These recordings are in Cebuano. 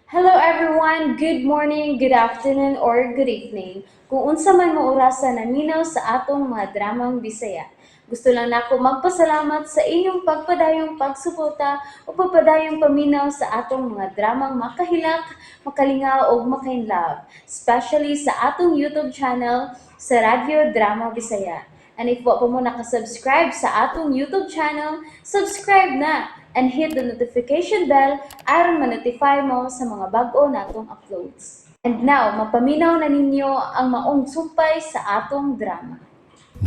Hello everyone! Good morning, good afternoon, or good evening. Kung unsa man mo orasa naminaw sa atong mga dramang Bisaya. Gusto lang nako magpasalamat sa inyong pagpadayong pagsuporta o pagpadayong paminaw sa atong mga dramang makahilak, makalingaw ug makainlove, especially sa atong YouTube channel sa Radyo Drama Bisaya. And if wa pa mo nakasubscribe sa atong YouTube channel, subscribe na and hit the notification bell aron ma-notify mo sa mga bag-o natong uploads. And now, mapaminaw na ninyo ang maong sumpay sa atong drama.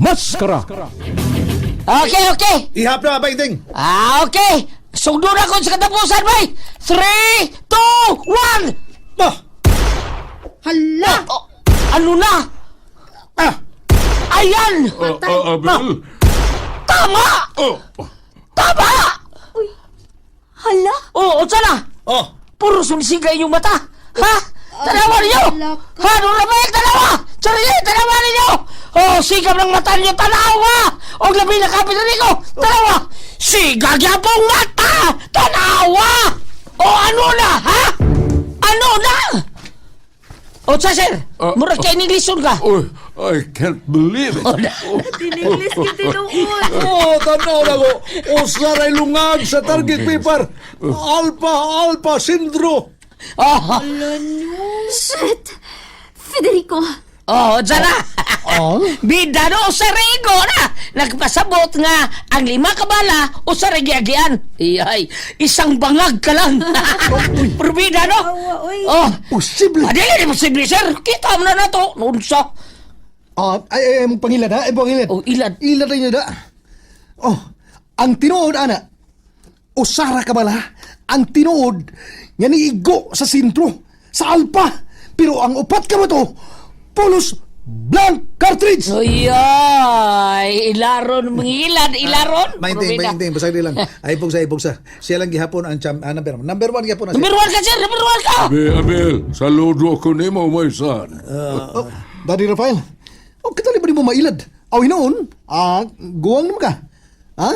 Maskara! Okay. Ihap na ba, Inting? Ah, okay. Sugdo na ko sa katapusan, bay. 3, 2, 1! Bah! Hala! Oh, ano na? Ah! Ayan! Ah, Abel! Tama! Oh, Tama! Hala! Oh, unsa na? Oh! Puro sumisiga inyong mata. Ha? Tanawa ninyo! Hala ka. Ha? Ano na ba yung tanawa? Sarili, tanawa ninyo! Oh, sigam ng mata ninyo, tanawa! O labi na kapit na niko, tanawa! Siga gyapong mata! Tanawa! O ano na, ha? Ano na? O sa sir, Ah, murag kay Ingleson ka. oh, I can't believe it. Oh, na. Tininglis kita tinuod. Oh, tanaw na ko. Usa ray lungag sa target paper. Alpha, Alpha Syndrome. Oh, Shit! Federico! oh, unsa na? Oh? Bida no, sa rigo na! Nagpasabot nga ang lima ka bala o sa rigiagian. Iyay, isang bangag ka lang. Pero bida no? Awa, oy. Oh, Posible! adili di posible, sir. Kita mo na na to. Unsa? Ah, ay, ay, ay, mong pangilad ha? Ay, pangilad. Oh, ilad. Ilad rin da. Oh, ang tinuod, ana. Usara ka bala, ang tinuod nga niigo sa sentro, sa alpa. Pero ang upat ka ba to, pulos blank cartridge. Uyay, ilaron mga ilad, ilaron. Mainting, Pero bida. mainting, basag di lang. Ay, pugsa, ay, pugsa. Siya lang gihapon ang champ, ah, number one. Number one gihapon na siya. Number 1 ka, sir. Number 1 ka. Abel, Abel, saludo ko nimo, my son. Oh, Daddy Rafael, oh, katali ba di mo mailad? Aw, hinoon, ah, guwang naman ka. Ha?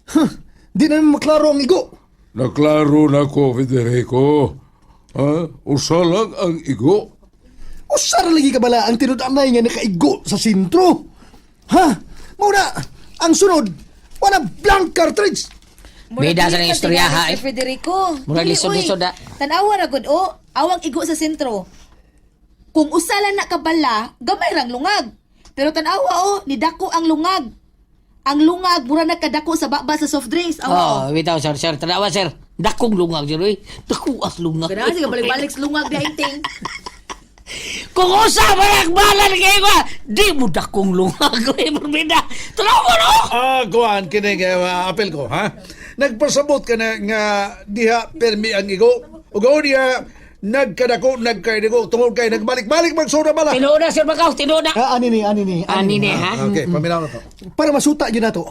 Huh, di na naman maklaro ang igo. Naklaro na ko, Federico. Ha? Usa lang ang igo. Usara lagi ka bala ang tinud-anay nga nakaigo sa sentro. Ha? Muna, ang sunod, wala blank cartridge. Bida sa Murag istorya, ha, Sir eh. Federico. Murag Dili, lisod-lisod, oy. ah. Tanawa ra gud o. Awang igo sa sentro. Kung usala na kabala, gamay rang lungag. Pero tanawa o, nidako ang lungag. Ang lungag mura nagkadako sa baba sa soft drinks. Awa Oh, bitaw, sir, sir. Tanawa, sir. Dakong lungag, sir. Uy. Dako ang lungag. o. Ganahan sige balik-balik sa lungag di inting. Kung usa man ang balan kayo ka, di mo dakong lungag. Uy, Berbida. Tanawa no! Ah, kuan kini kay apel ko, ha? Nagpasabot ka na nga diha permi ang igo. Ug o diha nagkadako nagkaidigo tungod kay nagbalik-balik magsoda bala. Tinuod na, Sir Macau. Tinuod na. Ah, ani ni, ani ni. Ani ni, ha? Okay, paminaw na to. Para masuta yun na to.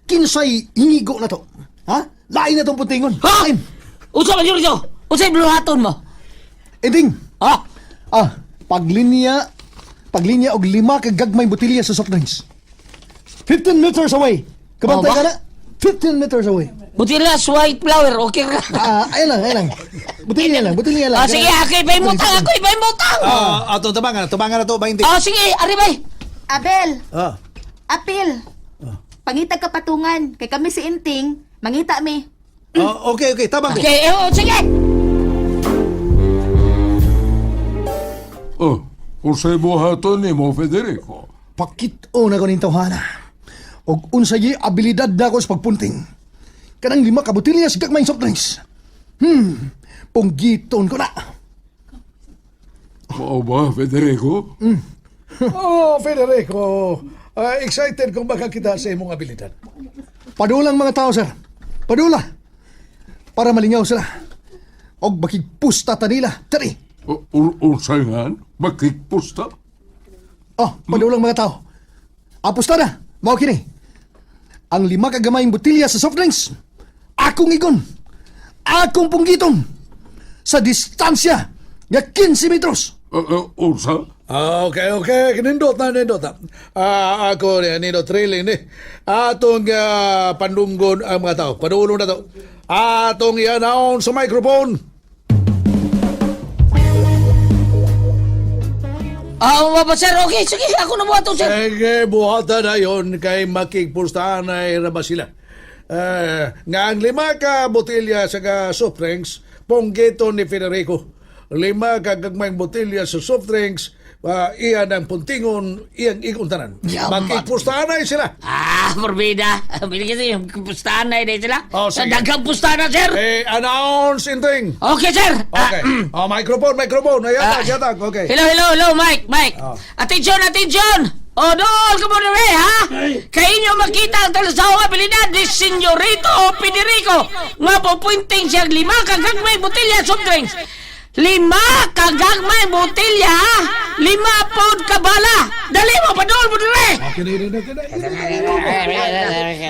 Kinsay hingigo na to. Ha? Lain na tong puntingon. Ha? Lain. Usa man yun, Usa yung buluhaton mo? Ending. Ha? Ah, paglinya, paglinya og lima ka gagmay botelya sa soft drinks. 15 meters away. Kabantay Oh, ba? ka na? 15 meters away. Butilas, white flower. Okay ka. Ah, ayun lang, ayun lang. Botelya lang, botelya lang. Ah, sige, ako iba'y mutang. Ako iba'y mutang. Ah, ato tubangan na to, 20. Ah, sige, ari bay. Abel, Ah. apil. Pangitag kapatungan kay kami si Inting, mangita mi. Oh, okay, okay, tabang ko. Okay, eh, oh, sige. Oh, usay buhaton nimo, Federico. Pakit-o na ko ning tawhana. Og unsay abilidad na ko sa pagpunting. Kanang lima ka botelya sa gagmay soft drinks. Punggiton ko na. Mao ba, Federico? Oh, Federico. Ah, excited kung makakita sa imong abilidad. Padulang mga tao, sir. Padula. Para malingaw sila. Og makigpusta ta nila. Tari. Unsay nga? Makikpusta? Oh, padulang mga tao. Apusta na. Mao kini. Ang lima ka gamayng botelya sa soft drinks. Akong igon. Akong punggiton. Sa distansya nga 15 metros. Unsa? Ah, okay, okay. Nindot na, nindot na. Ah, ako ni nindot thrilling ni. Atong pandunggon ang mga tao. Padulong na to. Atong i-announce sa microphone. Ah, uh, sir, okay, sige, ako na buhaton, sir. Sige, buhatan na yun kay makigpustahan ay raba sila. Eh, nga ang 5 ka botelya sa ka soft drinks, ponggito ni Federico. 5 ka gagmayng botelya sa soft drinks, iyan ang puntingon, iyang igon tanan. Yaman. Makigpustahan ay sila. Ah, morbida. Bili kasi yung pustahan na eh, sila. Oh, Sa sige. daghang pustahan na, sir. Eh, announce inting. Okay, sir. Ah, Okay. Oh, microphone, microphone. Ay, yatag, yatag. Okay. Hello, hello, hello, Mike, Mike. Oh. Attention, attention! O, dool ka mo rin, ha? Kay inyo makita ang talasaw abilidad ni Senyorito Federico nga pupunting siyang 5 kagagmay botelya soft drinks. 5 kagagmay botelya, ha? 5 pound kabala. Dali mo, padool mo dire. Okay, na, na, na, na,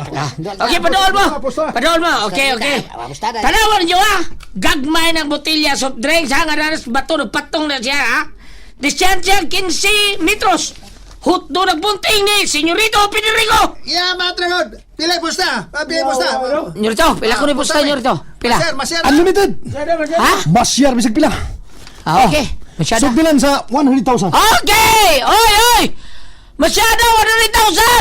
na. Okay, padool mo. Padool mo. Okay, okay. Tanawan niyo, ha? Gagmay ng botelya soft drinks, ha? Nga naras bato, nagpatong na siya, ha? Distansya 15 metros. Hutdo nagpunting ni Senyorito Federico. Yeah, matragod. Pila pusta? Pila pusta? Senyorito, pila ko ni pusta, Senyorito. Pila. Sir, masyar. Unlimited! Ha? Masyar, bisag pila. Ah, okay. Masyado. Sugbilan sa 100,000. Okay! Oy, oy! Masyado,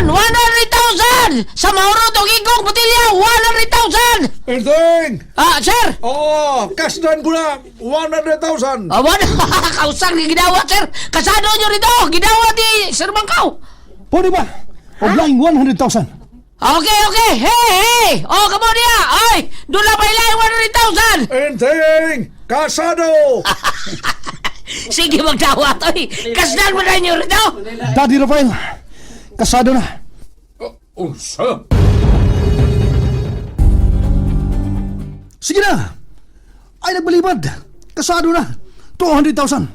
100,000! 100,000! Sa Mauro Tugigong Botelya, 100,000! Inting! Ah, sir! Oo, kasdan ko na 100,000. Awan, kausang ni ginawa, sir. Kasado nyo rito. Ginawa ni Sir Bangkaw. Pwede ba? Oblaing 100,000. Okay, okay. Hey, hey. Oh, come on niya. Ay, doon lang pa ilay 100,000. Inting! Kasado! Sige, magdawa to. Eh. Kasdan mo na nyo rito. Daddy Rafael, kasado na. Unsa? Sige na! Ay, nagbalibad. Kasado na. 200,000.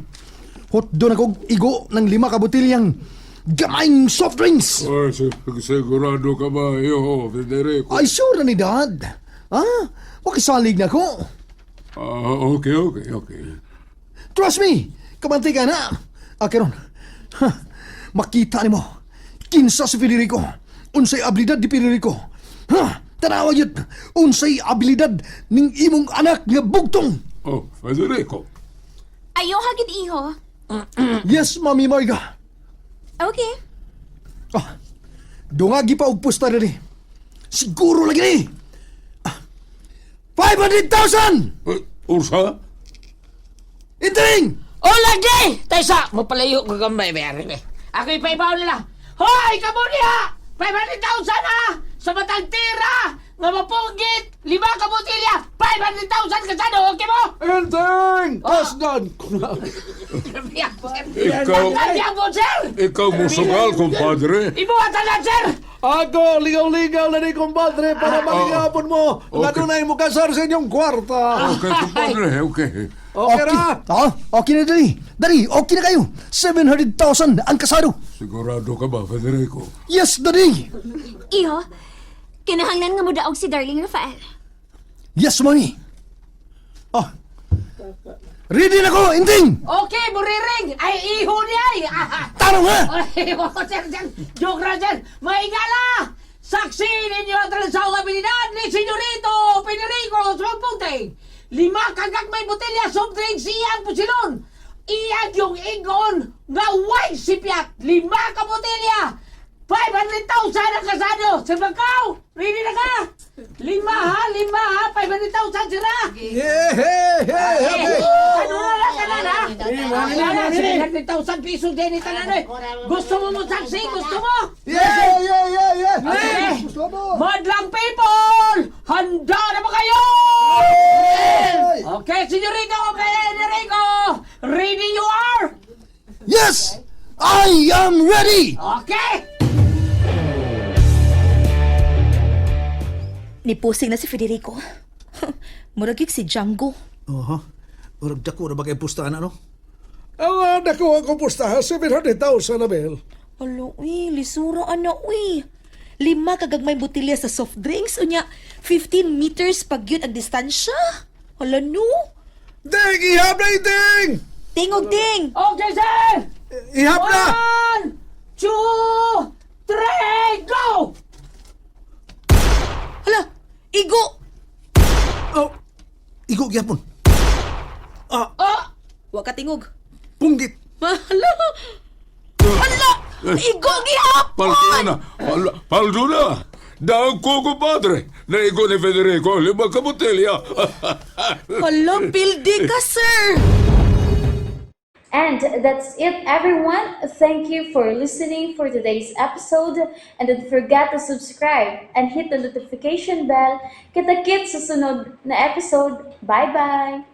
Hotdo na kog igo ng 5 ka botilyang gamayng soft drinks. Ay, sigurado ka ba, iho, Federico? Ay, sure na ni Dad. Ha? Wakisalig na ko. Ah, okay, okay, okay. Trust me! Kabantay ka na! Ah, karon. Ha, makita nimo. Kinsa si Federico. Unsay abilidad ni Federico. Ha, tanawa yun. Unsay abilidad ning imong anak nga bugtong. Oh, Federico. Ayaw hagid, iho. Yes, Mami Marga. Okay. Ah, dungagi pa og pusta diri. Siguro lagi ni. Ah, 500,000! Eh, unsa? Entering! O lagi! Taysa, mapalayo ko gamay bayari eh. Ako ipaibaw nila. Hoy, kamo niya! 500,000 ha! Sa matang tira! Nga mapunggit! 5 ka botelya! 500,000 kasado! Okay mo? Enteng! Kasdan ko na. Ikaw, Grabe po, sir! ikaw musugal, kumpadre. Ibuhatan na, sir! Ako, ligaw-ligaw na ni kumpadre para malingapon mo. Nga Okay. dunay mo kasar sa inyong kwarta. Okay, kumpadre, okay. Okay ra. Ah, okay na dali. Dali, okay na kayo. 700,000 ang kasado. Sigurado ka ba, Federico? Yes, dali. Iho, kinahanglan nga mo daog si Darling Rafael. Yes, mami. Ah. Ready na ko, Inting! Okay, buriring! Ay, iho niya ay! Ah, Tarong ha! Ay, oh, sir, sir! Joke ra, sir! Maigala! Saksi ninyo ang transaw abilidad ni Senyorito Federico Sumpunting! 5 kagag may botelya soft drinks iyang pusilon! Iyang yung ingon nga way sipiat! 5 ka botelya! 500,000 ang kasado! Sir Bangkaw! Ready na ka! 5 ha! 5 ha! 500,000 sira! Yeah, hey, hey, hey. Ano na lang tanan ha? Ano na 700,000 piso din itanan eh. Gusto mo mo saksi? Gusto mo? Yeah, yeah, yeah, yeah. Okay. Gusto mo. Madlang people! Handa na ba kayo? Okay, Senyorito Federico! Ready you are? Yes! I am ready! Okay! Nipusing na si Federico. Murag yun si Django. Oho. Murag dako na ba kay pustahan ano? Ang dako ang pustahan, 700,000 na bel. Alo, uy, lisura ana, uy. 5 kagagmay botelya sa soft drinks, unya, 15 meters pag yun ang distansya. Hala, no. Ding! Ihap na iting! Tingog, ting! Okay, sir! Ihap na! 1, 2, 3, go! Hala, igo! Oh, igo gyapon. Wa ka tingog. Punggit. Hala! Hala! Igo gihapon! Paldo na! Paldo na! Dako ko, padre! Naigo ni Federico ang lima ka botelya. Hala, pildi ka, sir! And that's it, everyone. Thank you for listening for today's episode. And don't forget to subscribe and hit the notification bell. Kita-kits sa sunod na episode. Bye-bye!